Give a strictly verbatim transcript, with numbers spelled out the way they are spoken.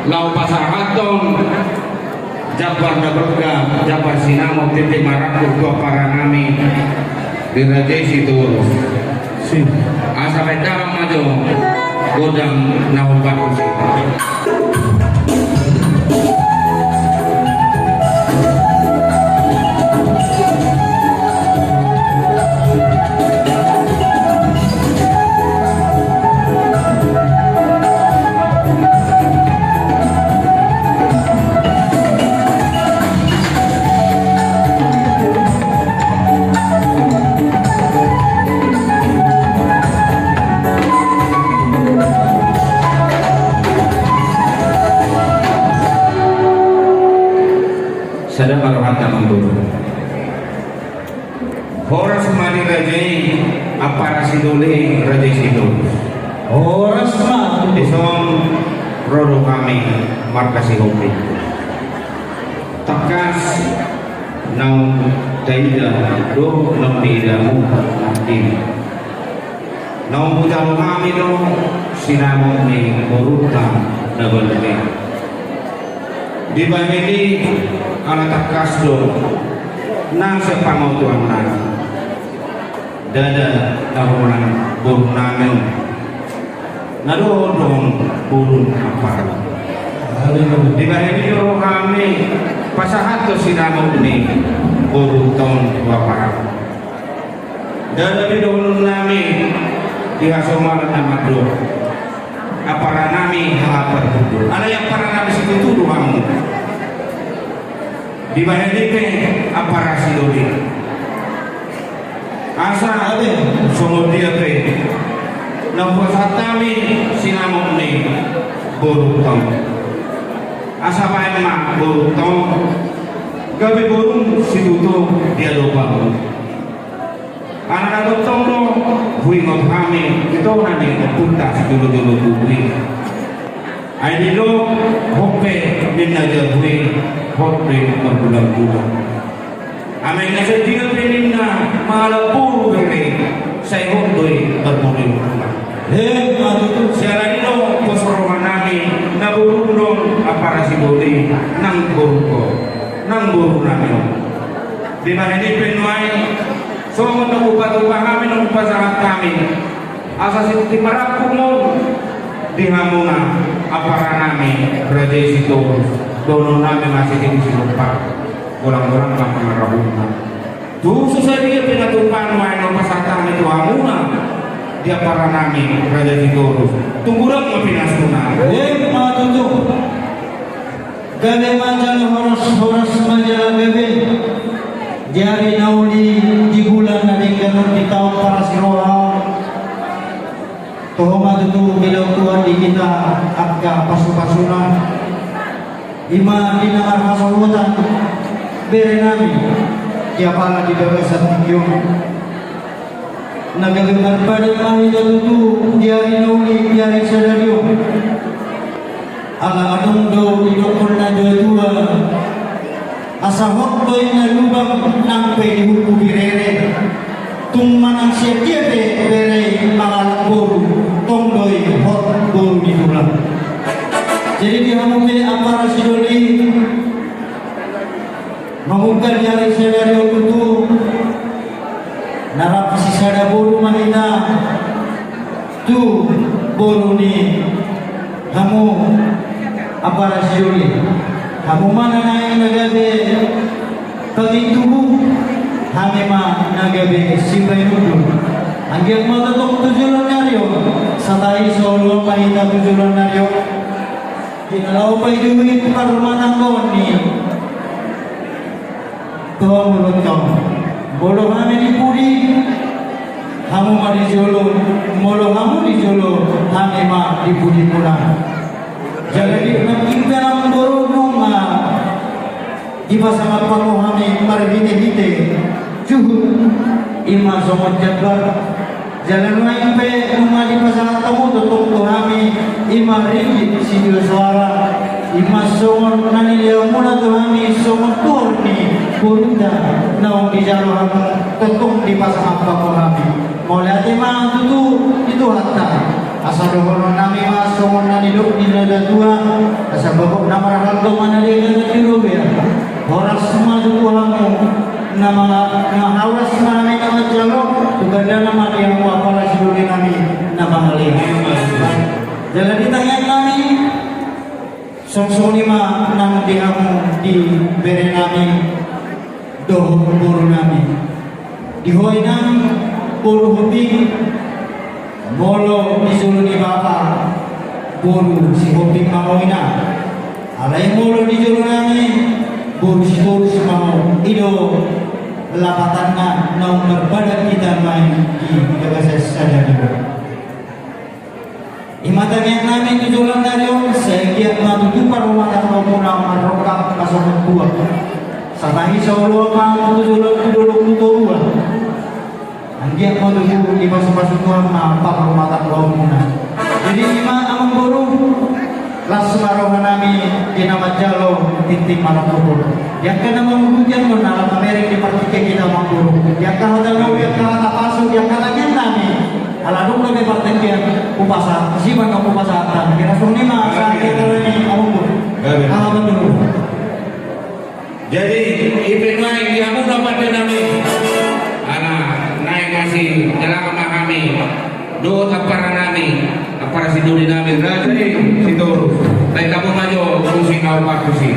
Laho pasahathon jambar na balga, jambar sinamot, tintin marangkup tu aparanami di raja i Sitorus. Asa baen damang ma jo godang na hombar tusi. Sada ma rohanta, Amangboru. Horas ma di raja i, ampara sidoli, raja i Sitorus. Horas ma. Dison ro do hami marga Sihombing. Tangkas naung taida do naung diida hamu nangkin. Naung hujalo hami do sinamot ni borunta na balga i. Dibahen i, ala tangkas do nang sian pangotoan nami, ndada na holan borunami on, na dohot do on borun ampara. Dibahen i do ro hami pasahathon sinamot ni borunta on tu ampara. Ndada pe dohonon nami di hasomalan na mandok, ampara nami hahapar hundul. Alai ampara nami situtu do hamu. Dibahen i pe ampara sidoli. Asa ate songon dia pe na hupasahat hami sinamot ni borunta on, asa baen ma borunta on gabe borum situtu di adopanmu. Ala na tongtong do huingot hami di tonga ni ompunta sijolojolo tubu i. Ai didok, hot pe ninna jabu i, hot pe margulanggulang. Amang na sadia pe ninna mangalap boru bere, sai hot do i marmodel tulang. He, ima tutu. Siala ni i do pos roha nami na borungkon ampara sidoli nang borungkon, nang boru nami on. Dibahen i pe nuaeng songon na hupatupa hami, na hupasahat hami, asa sititi marangkup ma on di hamuna ampara nami raja i Sitorus, dohonon nami ma sititi silompa, golang-golang ma pangarahutna. Tung so sadia pe na tupa nuaeng na hupasahat hami tu hamuna di ampara nami raja i Sitorus, tung godang ma pinasuna. Ima tutu. Gabe ma jala horas, horas ma jala gabe. Di ari na uli, di bulan na denggan on, di taon parasiroha on, toho ma tutu dilehon Tuhan di hita angka pasupasuna. Ima di na marhasohotan bere nami di apala di bagasan tingki on. Na gabe marpadan ma hita tutu di ari na uli, di ari sadari on. Ala adong do didokkon natuatua, asa hot do i na lubang nang pe dihumpu birere. Tung manang sian dia pe bere i mangalap boru, tong do i hot boru ni tulang. Jadi di hamu pe ampara sidoli, mamungka di ari sadari on tutu, na rap sisada boru ma hita tu boru ni hamu ampara sidoli. Hamu ma na naeng na gabe pangin tubu, hami ma na gabe sipainundul. Anggiat ma tongtong tu joloan ni ari on, satai saoloan ma hita tu joloan ni ari on. Di na laho paiduiduion parrumatanggaon ni tohamu tong. Molo hami di pudi, hamu ma di jolo, molo hamu di jolo, hami ma di pudi muna. Jala di nangkin pe, Amangboru, nunga dipasangap hamu hami marhitehite juhut, ima songon jambar. Jala nuaeng pe nunga dipasahat hamu tongtong tu hami, ima ringgit sitio soara, ima songon na nilehonmuna tu hami songon tuhor ni borunta naung dijalo hamu, tongtong dipasangap hamu hami. Mauliate ma tutu di Tuhanta. Asa dohonon nami ma songon na nidok ni na tua, asa bagot na marhalto ma na di atas ni lobea. Horas ma tu hamu, na ma-, na horas ma hami na manjalo, tu gandana ma di hamu apala sidoli nami na mangalean. Jala di tangiang nami, songon i ma nang di hamu di bere nami dohot boru nami. Di ho inang boru Hoping, molo di jolo ni bapa boru Sihoping ma ho inang. Alai molo di jolo nami boru Sitorus ma ho, i do lapatanna naung marpadan hita main di bagasan sada ni. I ma tangiang nami tu joloan ni ari on, sai anggiat ma tutu parhormatan haumuna marrongkap pasongon tua. Satahi saoloan ma tu joloan tu dolok tu toruan. Anggiat ma tutu dipasupasu Tuhan ma parhormatan haumuna. Jadi i ma amangboru, las ma roha nami di na manjalo tintin marangkup. Di angka na mangudutian do na lam mamereng di partingkian hita amangboru. Di angka hata lobi, di angka hata pasu, di angka tangiang nami. Ala dung lobi partingkian upasahat, siban na upasahat nami. Kira songon i ma, sahat kita nami amangboru. Aha amangboru? Jadi, i pe nuaeng di hamu na pande nami. Ala, naeng asi, jalang ma hami. Dohot ampara nami, ampara sidoli nami, raja i, Sitorus. Naeng hamu ma jo, susi na upa susi.